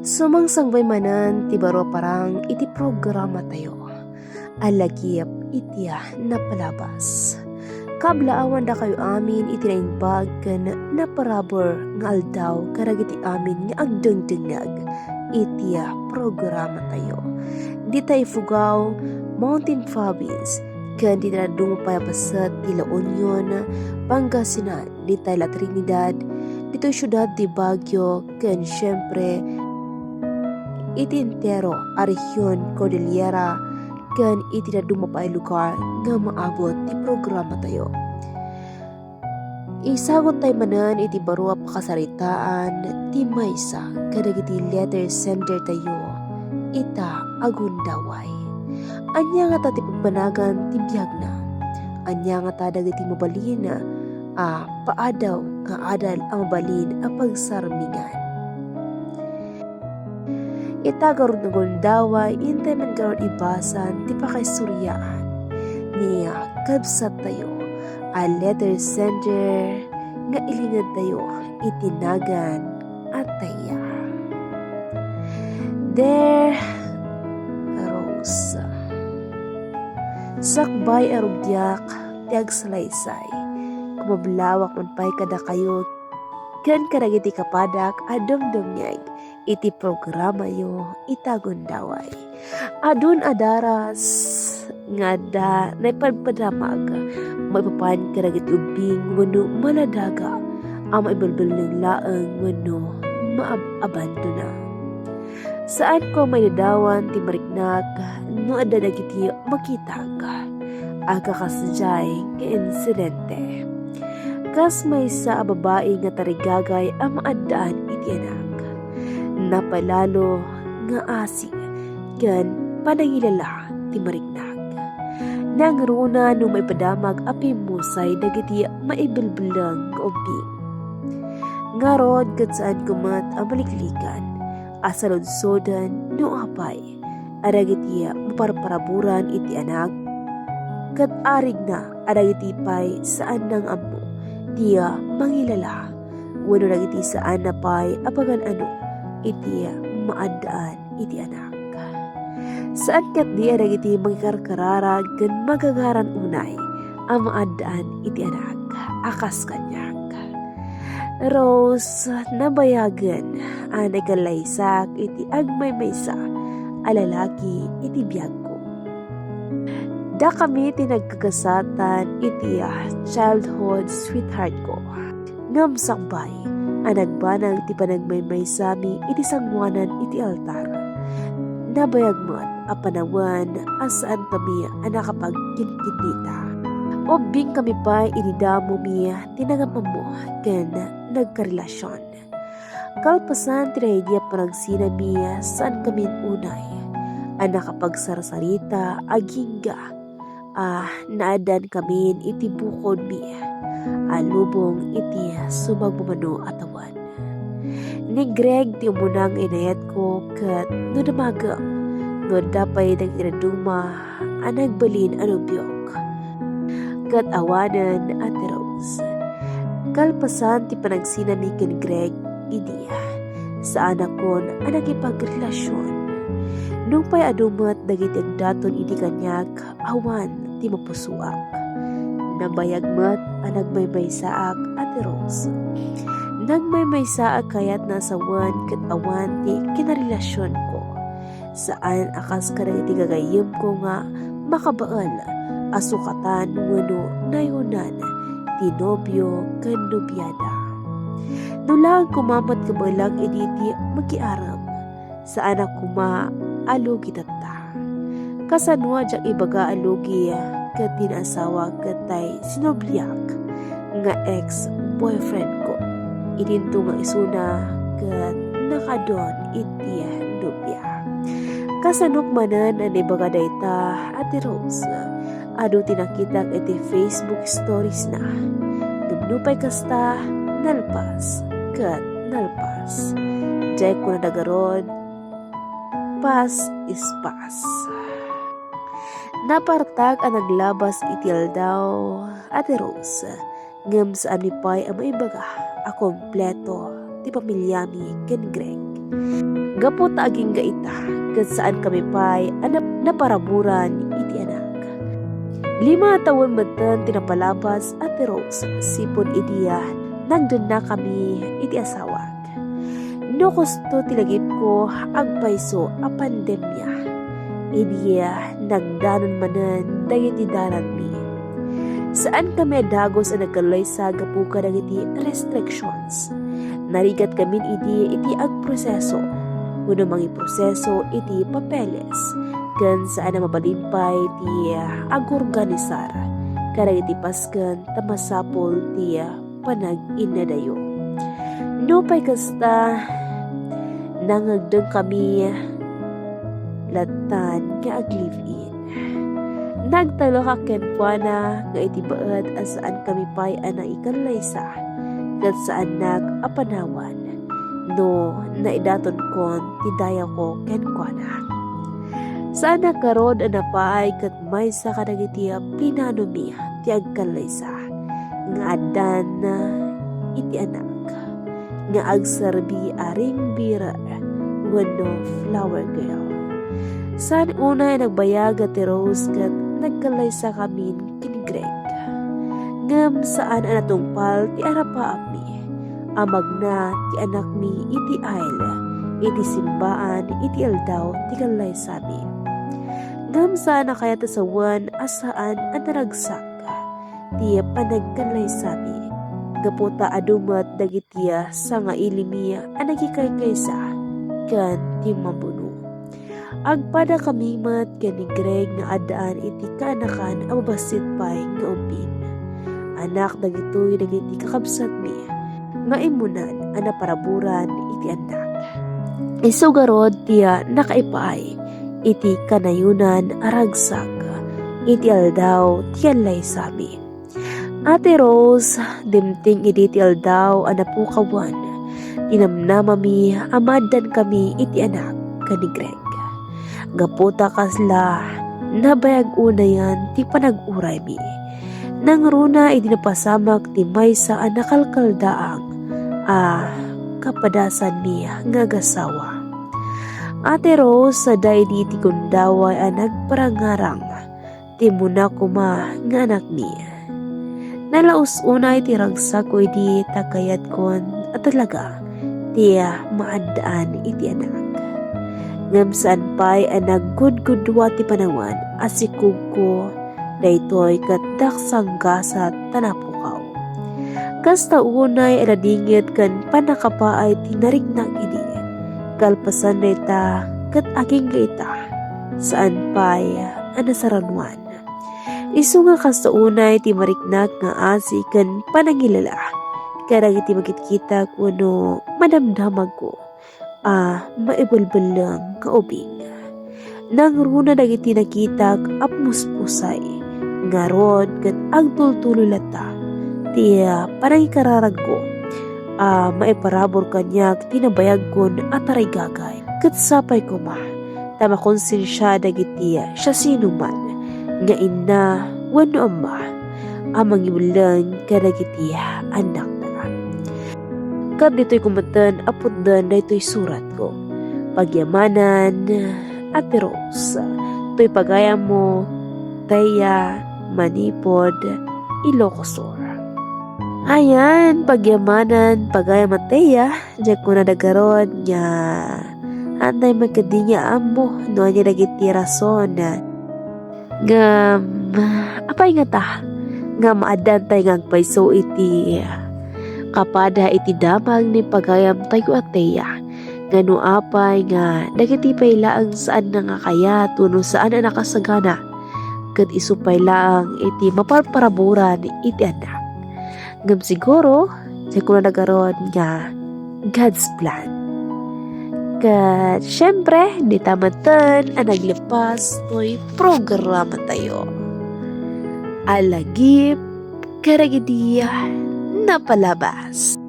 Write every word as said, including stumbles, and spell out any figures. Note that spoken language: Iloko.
Sumangsangbay manen ti baro a parang iti programatayo a lagip iti napalabas. Kablaawan dakayo amin iti naimbag ken naparabur nga aldaw kadagiti amin nga agdengdengngeg iti programatayo. Dita ipugaw, Mountain Province, ken dita dadduma pay a paset ti La Union, Pangasinan, dita La Trinidad, dita siudad ti Baguio, ken siempre, iti entero a rehion Cordillera, ken iti dadduma pay lugar nga maabot ti programatayo. Isaguttayo manen iti baro a pakasaritaan ti maysa kadagiti letter sender tayo ita a gundaway. Ania ngata ti pagbanagan ti biagna? Ania ngata dagiti mabalin a paadaw nga adal a mabalin a pagsarmingan? Ita garud nga gundaway, intay man garud ibasan ti pakaistoriaan ni kabsattayo a letter sender nga ilingedtayo iti nagan a Tia. Dear Rose, sakbay a rugiak ti agsalaysay, kumablawak man pay kadakayo ken kadagiti kapadak a dumdumngeg iti programayo ita gundaway. Adun a daras nga adda naipadpadamag maipapan kadagiti ubbing wenno maladaga a maibelbelleng laeng wenno maab-abandona. Saanko a maidadawan ti mariknak no adda dagiti makitak a kakasdiay nga insidente. Kas maysa a babai nga tarigagay a maaddaan iti anak, napalalo nga asi ken panangilala ti mariknak. Nangruna no maipadamag a pimmusay dagiti maibelbelleng nga ubbing. Ngarud, ket saanko met a maliklikan a saludsoden no apay a dagiti maparparaburan iti anak, ket arigna a dagiti pay saanna nga ammo ti mangilala wenno dagiti saanna pay a pagan-ano iti maaddaan iti anak. Saan ketdi a dagiti mangikarkararag ken magagaran unay a maaddaan iti anak a kas kaniak. Rose, nabayagen a naikallaysak iti agmaymaysa a lalaki iti biagko. Dakami ti nagkagasatan iti, ah, childhood sweetheart ko. Ngem sakbay a nagbanag ti panagmaymaysami iti sangoanan iti altar, nabayag met a panawen a saankami a nakapagkinkinnita. Ubbingkami pay idi damomi ti nagam-ammo ken nagkarelasion. Kalpasan ti daydi a panagsinami, saankamin unay a nakapagsarsarita agingga a naaddaankamin iti bukodmi a lubong iti sumagmamano a tawen. Ni Greg ti umuna nga inayatko ket no damagem no adda pay dagiti dadduma a nagbalin a nobiok. Ket awanen, Ate Rose. Kalpasan ti panagsinami ken Greg idi, saanakon a nakipagrelasion. Nupay adu met dagiti agdaton idi kaniak, awan ti mapusoak. Nabayag met a nagmaymaysaak, Ate Rose. Nagmaymaysaak kayatna a sawen ket awan ti kinarelasionko. Saan a kas kadagiti gagayyemko nga makabael a sukatan wenno nayonan ti nobio ken nobiada. No laeng koma met kabaelak idi ti makiarem, saanak koma a lugi tatta. Kasano a diak ibaga a lugi ket ti naasawa ket tay sinobliak nga ex-boyfriend ko. Idinto nga isuna ket nakaadun iti nobia. Kasanok manen a naibaga dayta, Ate Rose? Adu ti nakitak iti Facebook stories na. Ngem nupay kasta, nalpas ket nalpas. Diay kunada garud, past is past. Napartak a naglabas iti aldaw, Ate Rose, ngem saanmi pay a maibaga a kompleto ti pamiliami ken Greg. Gapu ta agingga ita, ket saankami pay a nap-, naparaburan iti anak. Lima a tawen metten ti napalabas, Ate Rose, sipud idi nagdennakami iti asawak. No kasto ti lagipko, agpayso a pandemia idi nagdanon manen dagiti dalangmi. Saankami a dagus a nagkallaysa gapu kadagiti restrictions. Narigatkamin idi iti agproseso wenno mangiproseso iti papeles, ken saan a mabalin pay ti agorganisar kadagiti pasken ta masapul ti panag-innadayo. Nupay kasta, nangngegdengkami lattan nga ag-live-in. Nagtalekak kenkuana nga iti baet a saankami pay a naikallaysa, ket saannak a panawan no naidatonkon ti dayawko kenkuana. Saanak ngarud a napaay ket maysa kadagiti pinanomi ti agkallaysa nga addan iti anak nga agserbi a ring bearer wenno flower girl. Saan unay a nagbayag, Ate Rose, ket nagkallaysakamin ken ni Greg. Ngem saan a natungpal ti arapaapmi a magna ti anakmi iti aisle iti simbaan iti aldaw ti kallaysami. Ngem saan a kayat a sawen a saan a naragsak ti panagkallaysami, gapu ta adu met dagiti sangailimi a nagikaykaysa ken ti mabuno. Agpadakami met ken ni Greg nga addaan iti kaanakan a babassit pay nga ubing. Anak dagitoy dagiti kakabsatmi nga immunan a naparaburan iti annak. Isu garud ti nakaipaay iti kanayonan a ragsak iti aldaw ti kallaysami. Ate Rose, dimteng idi ti aldaw a napukawan ti namnamami a maaddankami iti anak ken ni Greg. Gapu ta kasla nabayag unayen ti panag-uraymi. Nangruna idi napasamak ti maysa a nakalkaldaang a kapadasanmi nga agasawa. Ate Rose, adda idi ti gundaway a nagparangarang ti immuna koma nga anakmi. Nalaus unay ti ragsakko idi ta kayatkon a talaga ti maaddaan iti anak. Ngem saan pay a naggudgudua ti panawen a sikogko daytoy ket daksanggasat ta napukaw. Kasta unay a ladingit ken pannakapaay ti nariknak idi. Kalpasan dayta ket agingga ita, saan pay a nasaranuan. Isu nga kasta unay ti mariknak nga asi ken panangilala kadagiti makitkitak wenno madamdamagko a maibelbelleng nga ubing. Nangruna dagiti nakitak a puspusay, ngarud ket agtultuloy latta ti panangikararagko a maiparabur kaniak ti nabayagkon a tarigagay. Ket sapay koma ta makonsensia dagiti siasinoman nga inna wenno amma a mangibelleng kadagiti annakna. Ket ditoy koma metten a putden daytoy suratko. Pagyamanan, Ate Rose, toy pagayammo, Tia, manipud Ilocos Sur. Ayan, pagyamanan, pagayam a Tia, diak kunada garud nga antay met kadi nga ammo no ania dagiti rason. Ngem, apay ngata nga maaddantay nga agpayso iti kapada iti damag ni pagayamtayo a Tia? Ngano apay nga dagiti pay laeng saan nga kayat wenno saan a nakasagana, ket isu pay laeng iti maparparaburan iti annak? Ngem siguro, diak kunada garud nga God's plan. Ket, syempre, dita metten a naglepas toy programatayo. Alagip kadagiti napalabas.